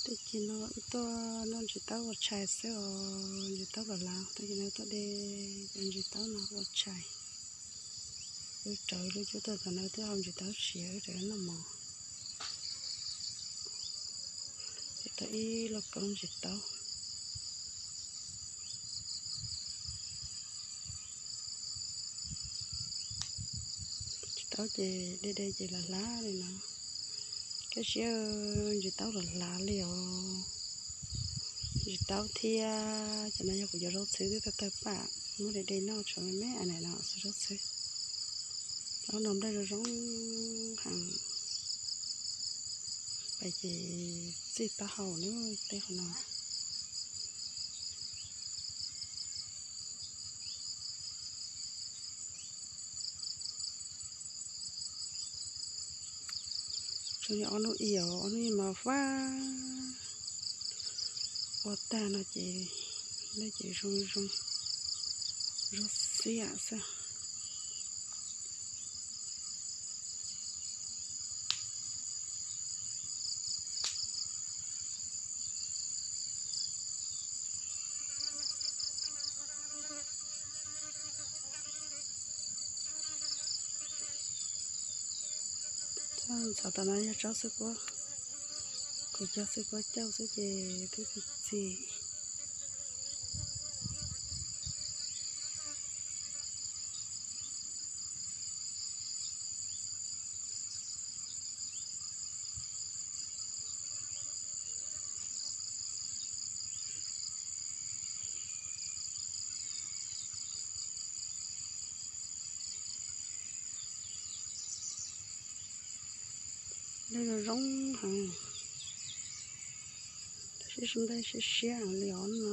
Ces no wb tuaj noj ntsis taub ua tshais xwb os, ntsis taub los lav, tag kis no tuaj de cov ntsis taub no ua tshais. Wb rawv lub cuab tuaj thaum no wb twb hau ntsis taub siav wb rawv noj mov. Ces tau ib lauj kaub ntsis taub. Ntsis taub ces de de ces los hlav li no. Koj siab, ntsis taub los hlav li os. Ntsis taub thiab cov no yog kuv cov zaub txhwb twb tawg tawg pam, muab de de noj tshuav me me no xwb zaub txhwb. Ob no nplej zoo zoo heev. Pais ces txij taub hau lub tej qhov no. Tsuas yog ob hnub ib os, ob hnub ib mas fab. Ua tag no ces nplej ces zoo zoo, zoo xiab xwb. Txhua tom no yog tsob xwb kuab, kuv cog xwb kuab cauj xwb ces twb txi txiv. Nplej zoo zoo heev, tab sis nplej siab siab li os no.